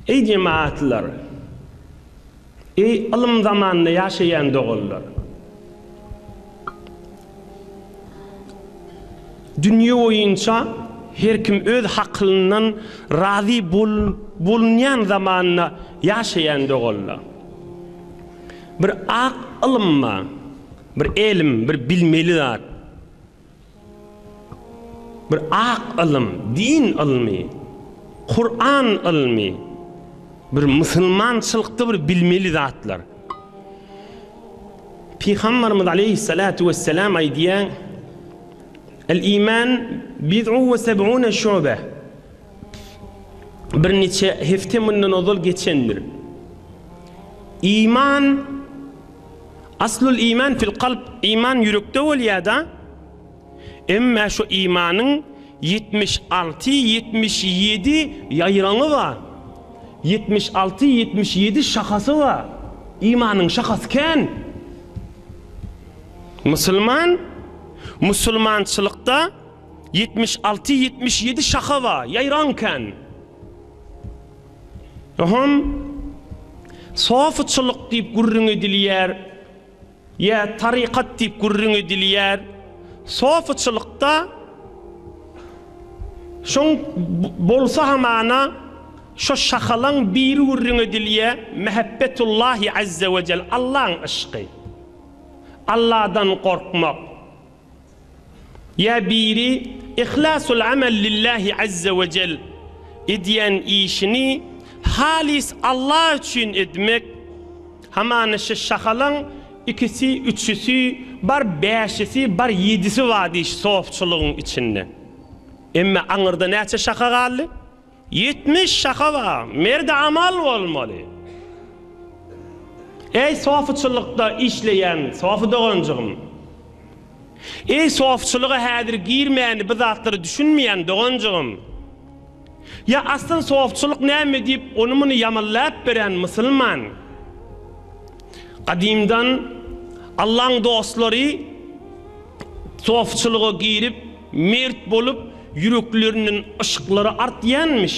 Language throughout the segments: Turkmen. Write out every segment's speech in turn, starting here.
Eý jemagatlar! Eý ylym zamanynda ýaşaýan doganlar! Dünýe boýunça her kim öz hakylyndan razy bolunýan zamanda ýaşaýan doganlar! Bir ak ylym bar, bir elm, bir bilmeli zat. Bir ak ylym, din ylmy, Kuran ylmy, bir musulmançylykda bir bilmeli zatlar. Pygamberimiz aleýhissalatu wesselam aýdýar, El iman bid'u we seb'une şube. Bir niçe hepde mundan ozal geçendir. Iman Aslul iman fil kalp, iman ýürekde bolýada, emmä şu imanyň 76, 77 ýaýraňy bar. 76, 77 şahasy bar. Imanyň şahasy kän. Musulman, musulmançylykda 76, 77 şaha bar, ýaýraň kän. Oňam sofuçylyk diýip gürrüň edilýär, ýa tarykat diýip gürrüň edilýär. Sofuçylykda şoň bolsa hamana şo şahalaň biri gürrüň edilýär, Mähebbetullahi azze we jel, Allaň yşky. Alladan gorkmak. Ýa biri Ihlasul amel lillahi azze we jel edýän işini halys Allah üçin etmek, hamana şu şahalaň ikisi, üçüsi, bar bäşisi, bar ýedisi bar diýiş sofçylygyň içinde. Emme aňyrda näçe şaha galdy? 70 şaha bar, merdi amal bolmaly. Eý sofuçylykda işleýän sofy doganjygym! Eý sofuçylyga häzir girmäni bu zatlara düşünmeýän doganjygym! Ýa aslyn sofuçylyk näme diýip ony muny ýamanlap beren musulman! Gadymdan Allaň dostlary sofuçylyga girip mert bolup ýüreklerinden yşklary artýanmyş.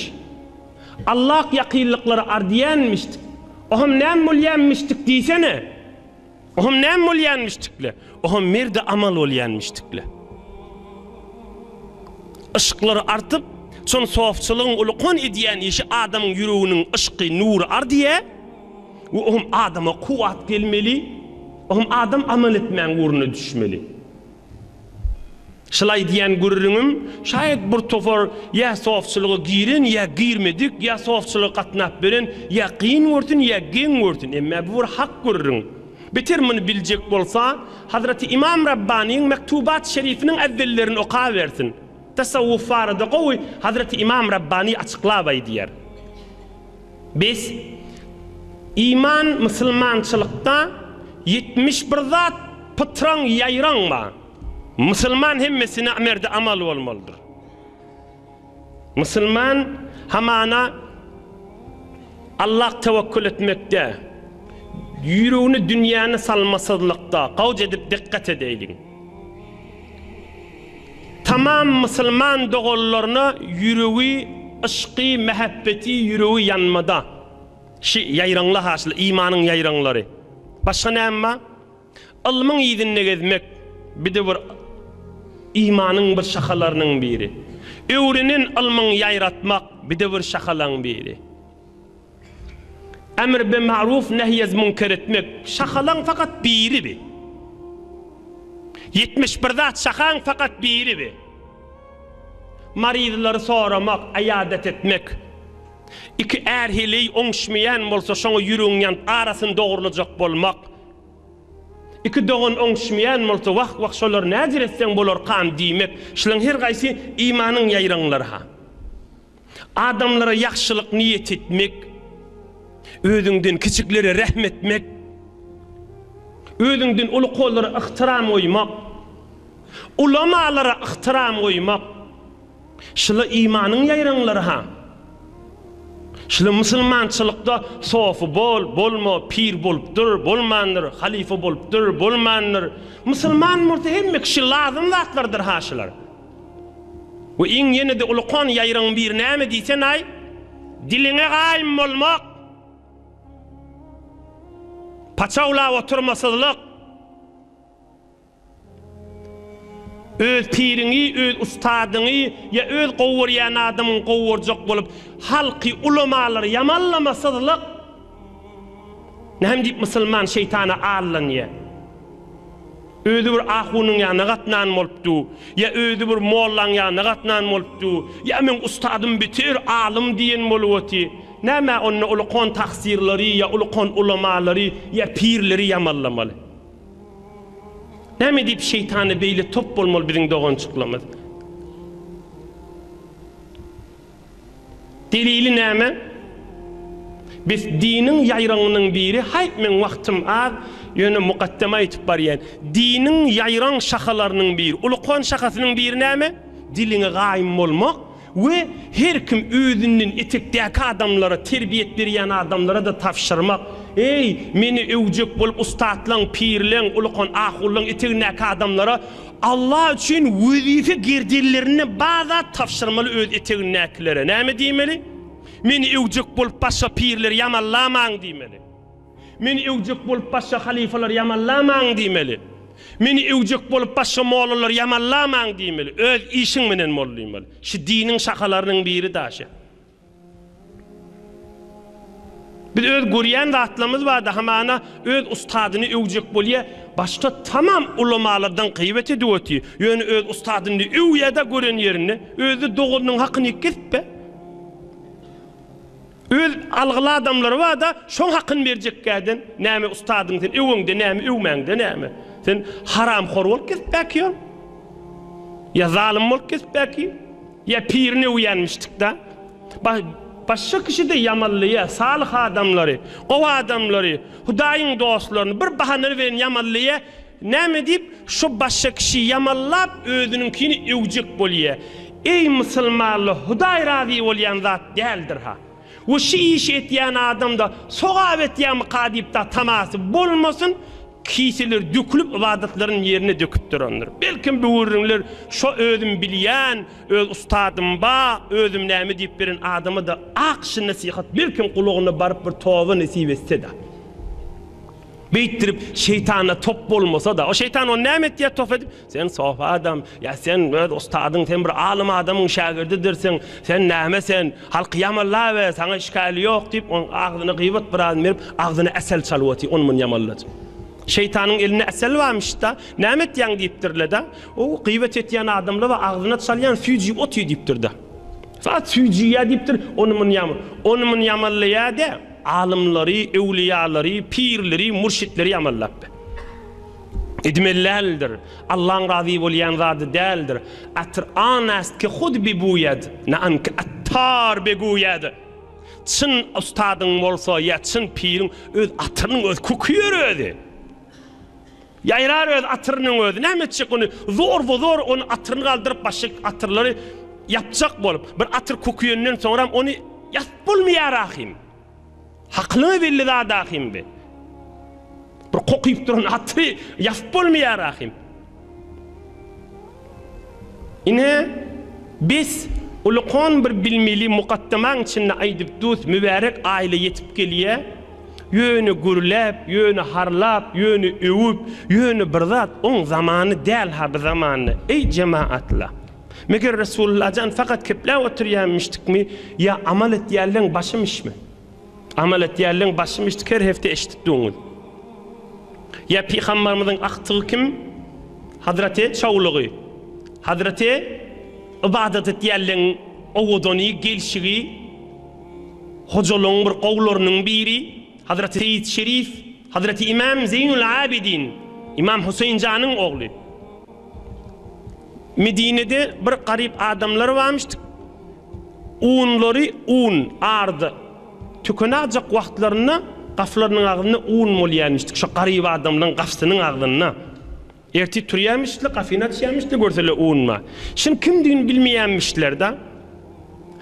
Allah ýakynlyklary ardýanmyşdyk. Oham näme bolýanmyşdyk diýsene. Oham näme bolýanmyşdykle. Oham merdi amal bolýanmyşdykle. Yşklary artyp, şon sofçylygyň ulkan edýän işi adamyň ýüreginiň yşky nury ardýa we oham adama kuwwat gelmeli, oham adam amal etmäň ugruna düşmeli. Şul aýdýan gürrüňim şaýat bir topar ýa sofçylyga giren ýa girmedik, ýa sofçylyga gatnap beren ýa kyn görsün ýa geň görsün, emmä bu bir hak gürrüň. Beter muny biljek bolsa, Hazreti Imam Rabbanyň Mektubat Şerifiniň äwwellerini okabersin. Tasawwuf barada gowy Hazreti Imam Rabbany açyklap aýdýar. Bes, iman musulmançylykda 71 zat pytraň ýaýraň bar. Musulman hemmesine merdi amal bolmalydyr. Musulman hamana Allah tewekkül etmekde, ýüregini dünýäni salmasyzlykda gawj edip dikkat edeýliň. Tamam musulman doganlaryna ýüregi yşky mähebbeti ýüregi ýanmada. Şi ýaýraňla haşly imanyň ýaýraňlary. Başga näme bar? Ylmyň yzynda gezmek bir-de bir imanyň bir şahalarynyň biri. Öwrenen ylmyňy ýaýratmak bir-de bir şahalaň biri. Emr be maruf nehy ez munker etmek şahalaň fakat biri bi. 71 zat şahaň fakat biri bi. Maryzlary soramak, aýadat etmek. Iki är heleý oňşmaýan bolsa şoňa ýüregiň ýanyp arasyny dogrulajak bolmak. Iki dogan oňşmaýan bolsa wah wah şolary näjür etseň bolarkam diýmek. Şulaň her gaýsy imanyň ýaýraňlary ha. Adamlara ýagşylyk niýet etmek, özüňden kiçiklere rähm etmek, özüňden ulukolara yhtyram goýmak, ulamalara yhtyram goýmak, şula imanyň ýaýraňlary-ha. Şula musulmançylykda sofy bol, bolma, pir bolupdyr, bolmandyr, halyfa bolupdyr, bolmandyr. Musulman bolsa hemme kişi lazym zatlardyr-ha şular. We iň ýene-de ulukan ýaýraň biri näme diýsenaý? Diliňe gaýym bolmak. Paçawlap oturmasyzlyk. Öz piriňi, öz ustadyňy ýa öz gowy görýän adamyňy gowy görjek bolup, halky, ulamalary ýamanlamasyzlyk. Näme diýip musulman şeýtana aldanýar? Özi bir ahunyň ýanyna gatnan bolup dur, ýa özi bir mollaň ýanyna gatnan bolup dur, ýa meň ustadym beter alym diýen bolup otyr. Nämä onda ulkan tagsyrlary ýa ulkan ulamalary ýa pirleri ýamanlamaly? Näme diýip şeýtana beýle top bolmaly biziň doganjyklarymyz? Delili näme? Biz diniň ýaýraňynyň biri, haýp meň wagtym az, ýöne mukaddeme aýtyp barýan. Diniň ýaýraň şahalarynyň biri, ulkan şahasynyň biri näme? Diliňe gaýym bolmak we her kim özünden etekdäki adamlara, terbiýet berýän adamlara-da tabşyrmak. Eý, meni öwjek bolup ussatlaň, pirleň, ulukan ahullaň etegindäki adamlara Allah üçin wezipe gerdenlerinde bar zat tabşyrmaly öz etegindäkilere. Näme diýmeli? Meni öwjek bolup başga pirleri ýamanlamaň diýmeli. Meni öwjek bolup başga halyfalary ýamanlamaň diýmeli. Meni öwjek bolup başga mollalary ýamanlamaň diýmeli. Öz işiň menen bol diýmeli. Şu diniň şahalarynyň biri daşy. Biz öz görýän zatlarymyz barda hamana öz ustadyny öwjek bolýa, başga tamam ulamalardan gyýbat edip otyr. Ýöne öz ustadyny öwýä-de gören ýerinde, özi doganynyň hakyny kesip-be. Öz algyly adamlary barda, şoň hakyny berjekkäden, näme ustadyň sen öweňde näme, öwmäňde näme? Sen haramhor bolup gezip-bäki ýör? Ýa zalym bolup gezip-bäki? Ýa pirini öwýänmişdik-dä. Başga kişi-de ýamanlaýar, salyh adamlary, gowy adamlary, Hudaýyň dostlaryny bir bahana bilen ýamanlaýar. Näme diýip, şo başga kişi ýamanlap, özüniňkini öwjek bolýar. Eý, musulmanlar, Hudaý razy bolýan zat däldir-ha. We şu işi etýän adam-da sogap etýärmika diýip-de tamasy bolmasyn, kiseler dökülip ybadatlaryny ýerine döküp durandyr. Belkem bu gürrüňler şo özüm bilýän, öz ustadym ba, özüm näme diýip beren adama-da ak şu nesihat belkem gulagyna baryp bir toba nesip etse-de. Beýtdirip şeýtana top bolmasa-da, o şeýtan ony näme etýär top edip? Sen sopy adam, ýa sen öz ustadyň, sen bir alym adamyň şägirdidirsiň, sen näme sen, halky ýamanlaber, saňa işgäli ýok diýip, onuň agzyna gybat biraz berip, agzyna äsel çalyp otyr, ony-muny ýamanlajak. Şeýtanyň elinde äsel barmyş-da, näme etýäň diýipdirler-de, O gybat etýän adamlar bar, agzyna çalýan süýji otyr diýipdir-de. Zat süýji iýýär diýipdir, ony-muny ýaman, ony-muny ýamanlaýar-da, alymlary, öwlüýalary, pirleri, mürşitleri ýamanlapdyr. Edmeli däldir. Allaň razy bolýan zady däldir. Atr an ast ki hud bibuýad, ne an ki attar beguýad. Çyn ustadyň bolsa ýa çyn piriň öz atyrynyň özi köküýer özi. Ýaýrar öz atyrynyň özi. Näme etjek ony? Zorba-zor ony atyryny galdyryp başga atyrlary ýapjak bolup. Bir atyr köküýenden soňram ony ýapyp bolmaýar ahym. Hakylyňa belli zat ahym bi. Bir kokyp duran aty ýapyp bolmaýar ahym. Ine, bes, ulkan bir bilmeli mukaddamaň içinde aýdyp dus mübärek aýla ýetip gelýä. Ýöne gürläp, ýöne harlap, ýöne öwüp, ýöne bir zat, oň zamany däl-ha bu zamanda. Eý, jemaatla! Meger Resullajan fakat kepläp oturýanmyşdykmy ýa amal etýänleň başymyşmy? Amal etýänleň başymyşdyk her hepde eşidip duňyz. Ýa pygambarymyzyň agtygy kim? Hazreti çawlygy. Hazreti ybadat etýänleň owadany, gelşigi, hojalygyň bir gowularynyň biri Hazreti Seýit Şerif, Hazreti Imam Zeýnul Abidin, Imam Huseýinjanyň ogly. Medinede bir garyp adamlar barmyşdyk. Unlary un, ardy tükenajak wagtlarynda gaflarynyň agzynda un bolýarmyşdyk. Şo garyp adamlaryň gafsynyň agzynda. Ertir turýarmyşdylar, gafyny açýarmyşdylar, görseler un bar. Şuny kimdigini bilmeýärmişler-de.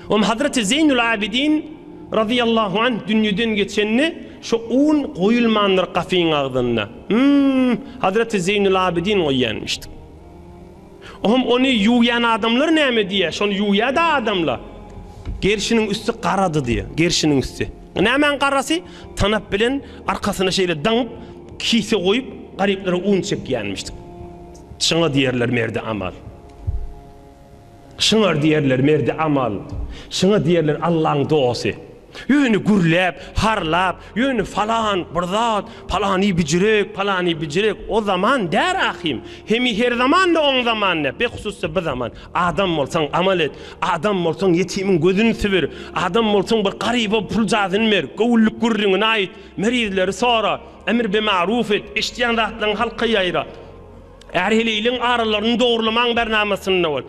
Oňa Hazreti Zeýnul Abidin razyýallahu anh dünýeden geçende şo un goýulmandyr gafyň agzynda. Hum, Hazreti Zeýnul Abidin goýýanmyşdyk. Oňam ony ýuwýan adamlar näme diýýär? Şony ýuwýar-da adamlar. Gerşiniň üsti garady diýýär. Gerşiniň üsti. Nämäň garasy? Tanap bilen arkasyna şeýle daňyp, kise goýup, garyplara un çekýänmişdik. Şoňa diýerler merdi amal. Şuňa diýerler merdi amal. Şuňa diýerler Allaň dosty. Ýöne gürläp, harlap, ýöne falan bir zat, palany bijirek, palany bijirek, o zaman däl ahym. Hemi her zaman-da oň zaman däl, behususda bu zaman. Adam bolsaň amal et, adam bolsaň ýetimiň gözüni sübür, adam bolsaň bir garyba puljazyny ber, göwünlik gürrüňini aýt, merizleri sora, emr be maruf et, eşidýän zatlaryňy halka ýaýra. Är-heleýliň aralaryny dogrulamaň bernamasynda bol.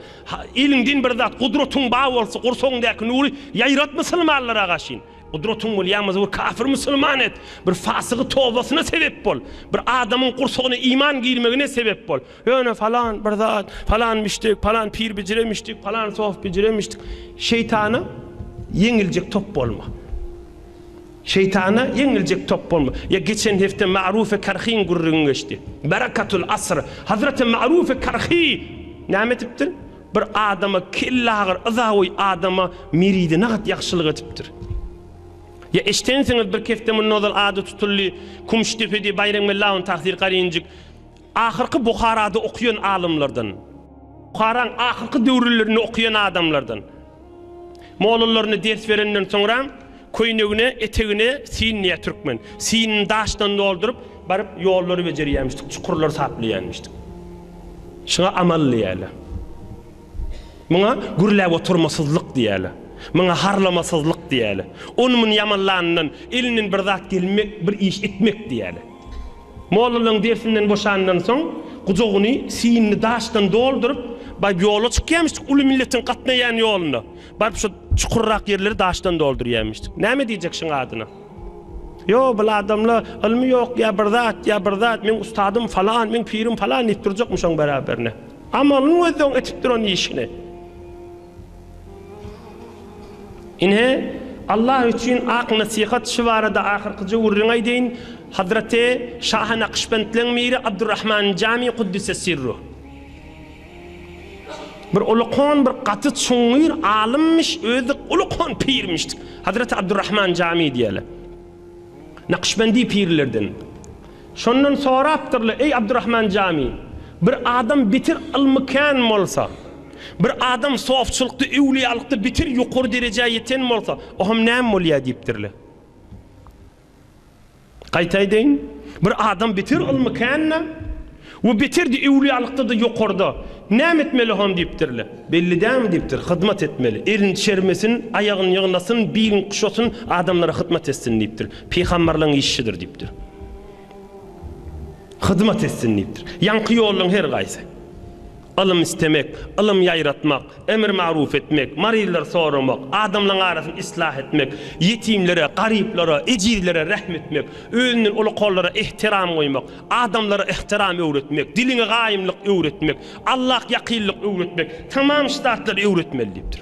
Eliňden bir zat, gudratyň bar bolsa, gursagyňdaky nury ýaýrat musulmanlara garşyn. Gudratyň bolýamyzy bir kafir musulman et. Bir fasygy tobasyna sebep bol. Bir adamyň gursagyna iman girmegine sebep bol. Ýöne falan bir zat, falan müşdik, falan pir bijire müşdik, falan sof bijire müşdik. Şeýtana ýeňiljek top bolma. Şeýtana ýeňiljek top bolma. Ýa geçen hepde Ma'rufe Karhyň gürrüňi geçdi. Berekatul asr. Hazreti Ma'rufe Karhy näme edipdir? Bir adama kellagyr, yzagoý adama meride nagat ýagşylyk edipdir. Ýa eşdensiňiz bir hepde mundan ozal ady tutuldy, Kumşdepede Baýram Mellawyň Tahsir Garinjik ahyrky Buharada okaýan alymlardan. Buharaň ahyrky döwürlerinde okaýan adamlardan. Mollalaryna ders berenden soňra köýnegine, etegine sin diýýär türkmen. Sinini daşdan dolduryp, baryp ýollary bejerýärmişdik, çukurlary saplaýarmyşdyk. Şuňa amal diýýärler. Muňa gürläp oturmasyzlyk diýýärler. Muňa harlamasyzlyk diýýärler. Ony-muny ýamanlanyndan elinden bir zat gelmek, bir iş etmek diýýärler. Mollalaryň dersinden boşandan soň, gujagyny sinini daşdan dolduryp, baryp ýola çykýarmyşdyk, uly milletiň gatnaýan ýoluna. Baryp şo çukurrak ýerleri daşdan doldurýarmyşdyk. Näme diýjek şuň adyna? Ýo, bul adamla ylmy ýok ýa bir zat, ýa bir zat, meň ustadym falan, meň pirim falan diýip durjakmy şoň beraberine? Amalyny gözle oň etip duran işini. Ine, Allah üçin ak nesihat şu barada ahyrkyja gürrüň aýdaýyn. Hazreti Şahy Nakşbentleň miri Abdurrahman Jami Kuddise Sirruh. Bir ulukan bir gaty çuňňur alymmyş, özi ulukan pirmiş. Hazreti Abdurrahman Jami diýerler. Nakşbendi pirlerden. Şondan sorapdyrlar, Eý Abdurrahman Jami, bir adam beter ylmy kän bolsa, bir adam sofçylykda, öwliýalykda beter ýokary derejä ýeten bolsa, o hem näme bolýar diýipdirler. Gaýta aýdaýyn, bir adam beter ylmy kän-de we beter-de öwliýalykda-da ýokarda, näme etmeli hon diýipdirler. Belli dälmi diýipdir, hyzmat etmeli. Elini çermesin, aýagyny ýygnasyn, bilini guşasyn, adamlara hyzmat etsin diýipdir. Pygamberleň işidir diýipdir. Hyzmat etsin diýipdir. Ýaňky ýollaň her gaýsy. Ylym istemek, ylym ýaýratmak, emr-maruf etmek, maryzlary soramak, adamlaň arasyny islah etmek, ýetimlere, garyplara, ejizlere rähm etmek, özünden ulukanlara ehtiram goýmak, adamlara ehtiram öwretmek, diliňe gaýymlyk öwretmek, Allah ýakynlyk öwretmek, tamam şu zatlary öwretmeli diýipdir.